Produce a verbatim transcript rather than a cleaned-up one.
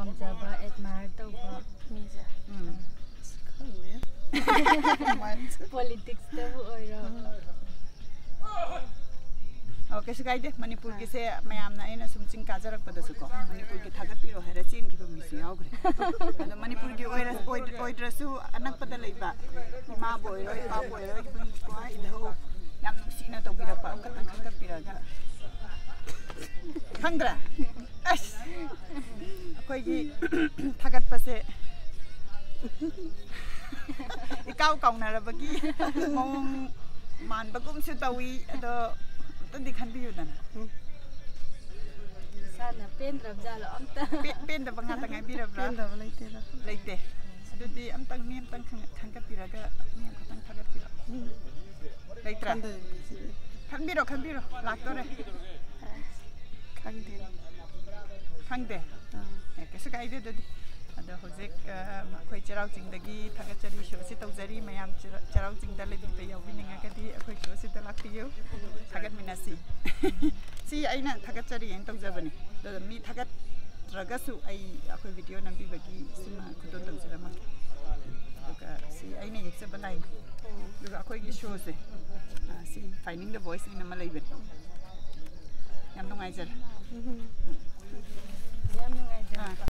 ꯄꯥꯝꯖꯕ, ꯑꯦꯗꯃꯥꯌꯔ ꯇꯧꯕ ꯃꯤꯁꯦ? ꯎꯝ ꯈꯪꯗꯦ꯫ ꯄꯣꯂꯤꯇꯤꯛꯁꯇꯕꯨ ꯑꯣꯏꯔꯣ꯫ ꯑꯣ, ꯀꯩꯁꯨ ꯀꯥꯏꯗꯦ꯫ ꯃꯅꯤꯄꯨꯔꯒꯤꯁꯦ ꯃꯌꯥꯝꯅ, ꯑꯩꯅ ꯁꯨꯝ ꯆꯤꯡ ꯀꯥꯖꯔꯛꯄꯗꯁꯨꯀꯣ, ꯃꯅꯤꯄꯨꯔꯒꯤ ꯊꯥꯒꯠꯄꯤꯔꯣ ꯍꯥꯏꯔ ꯆꯦꯟꯈꯤꯕ ꯃꯤꯁꯨ ꯌꯥꯎꯈ꯭ꯔꯦ꯫ ꯑꯗꯣ ꯃꯅꯤꯄꯨꯔꯒꯤ ꯑꯣꯏꯔ-, ꯑꯣꯏꯗ꯭ꯔ-, ꯑꯣꯏꯗ꯭ꯔꯁꯨ ꯑꯅꯛꯄꯗ ꯂꯩꯕ ꯏꯃꯥꯕꯨ ꯑꯣꯏꯔꯣ, ꯏꯄꯥꯕꯨ ꯑꯣꯏꯔꯣ, ꯏꯕꯨꯡ ꯏꯄ꯭ꯋꯥ ꯏꯙꯧ ꯌꯥꯝ ꯅꯨꯡꯁꯤꯅ ꯇꯧꯕꯤꯔꯛꯄ ꯑꯃꯈꯛꯇꯪ ꯈꯟꯒꯠꯄꯤꯔꯒ, ꯈꯪꯗ꯭ꯔꯥ? ꯑꯁ, ꯑꯩꯈꯣꯏꯒꯤ ꯊꯥꯒꯠꯄꯁꯦ ꯏꯀꯥꯎ ꯀꯥꯎꯅꯔꯕꯒꯤ ꯃꯑꯣꯡ ꯃꯥꯟꯕꯒꯨꯝꯁꯨ ꯇꯧꯏ꯫ ꯑꯗꯣ ꯑꯝꯇꯗꯤ ꯈꯟꯕꯤꯌꯨꯗꯅ꯫ ꯏꯁꯥꯅ ꯄꯦꯟꯗ꯭ꯔꯕ ꯖꯥꯠꯂꯣ ꯑꯝꯇ? ꯄꯦ-, ꯄꯦꯟꯗꯕ ꯉꯥꯛꯇ ꯉꯥꯏꯕꯤꯔꯕ꯭ꯔꯥ? ꯄꯦꯟꯗꯕ ꯂꯩꯇꯦꯗ꯫ ꯂꯩꯇꯦ꯫ ꯑꯗꯨꯗꯤ ꯑꯝꯇꯪ, ꯃꯤ ꯑꯝꯇꯪ ꯈꯟ-, ꯈꯟꯒꯠꯄꯤꯔꯒ ꯃꯤ ꯑꯃꯈꯛꯇꯪ ꯊꯥꯒꯠꯄꯤꯔꯣ꯫ ꯂꯩꯇ꯭ꯔꯥ? ꯈꯟꯗꯣꯏꯅꯦ ꯁꯤꯗꯤ꯫ ꯈꯟꯕꯤꯔꯣ, ꯈꯟꯕꯤꯔꯣ, ꯂꯥꯛꯇꯣꯔꯦ꯫ ꯈꯪꯗꯦ꯫ ꯈꯪꯗꯦ? ꯑꯥ, ꯑꯦ, ꯀꯩꯁꯨ ꯀꯥꯏꯗꯦ ꯑꯗꯨꯗꯤ꯫ ꯑꯗꯣ ꯍꯧꯖꯤꯛ, ꯑ, ꯑꯩꯈꯣꯏ ꯆꯩꯔꯥꯎ ꯆꯤꯡꯗꯒꯤ ꯊꯥꯒꯠꯆꯔꯤ ꯁꯣ ꯑꯁꯤ ꯇꯧꯖꯔꯤ꯫ ꯃꯌꯥꯝ ꯆꯩꯔꯥ-, ꯆꯩꯔꯥꯎ ꯆꯤꯡꯗ ꯂꯩꯕꯤꯕ ꯌꯥꯎꯕꯤꯅꯤꯡꯉꯒꯗꯤ ꯑꯩꯈꯣꯏ ꯁꯣ ꯑꯁꯤꯗ ꯂꯥꯛꯄꯤꯌꯨ꯫ ꯊꯥꯒꯠꯃꯤꯟꯅꯁꯤ꯫ ꯁꯤ ꯑꯩꯅ ꯊꯥꯒꯠꯆꯔꯤꯅ ꯇꯧꯖꯕꯅꯤ꯫ ꯑꯗꯨꯒ ꯃꯤ ꯊꯥꯒꯠꯇ꯭ꯔꯒꯁꯨ ꯑꯩ, ꯑꯩꯈꯣꯏ ꯚꯤꯗꯤꯑꯣ ꯅꯝꯕꯤꯕꯒꯤ ꯁꯤꯃ ꯈꯨꯗꯣꯜ ꯇꯧꯖꯔꯝꯃꯒꯦ꯫ ꯑꯗꯨꯒ ꯁꯤ ꯑꯩꯅ ꯌꯦꯛꯆꯕ ꯂꯥꯏꯅꯤ꯫ ꯑꯗꯨꯒ ꯑꯩꯈꯣꯏꯒꯤ ꯁꯣꯁꯦ, ꯑ, ꯁꯤ Finding the Voice ꯍꯥꯏꯅ ꯑꯃ ꯂꯩꯕꯅꯤ꯫ ꯌꯥꯝ ꯅꯨꯡꯉꯥꯏꯖꯔꯦ꯫ ꯌꯥꯝ ꯅꯨꯡꯉꯥꯏꯖꯔꯦ꯫ ꯑ,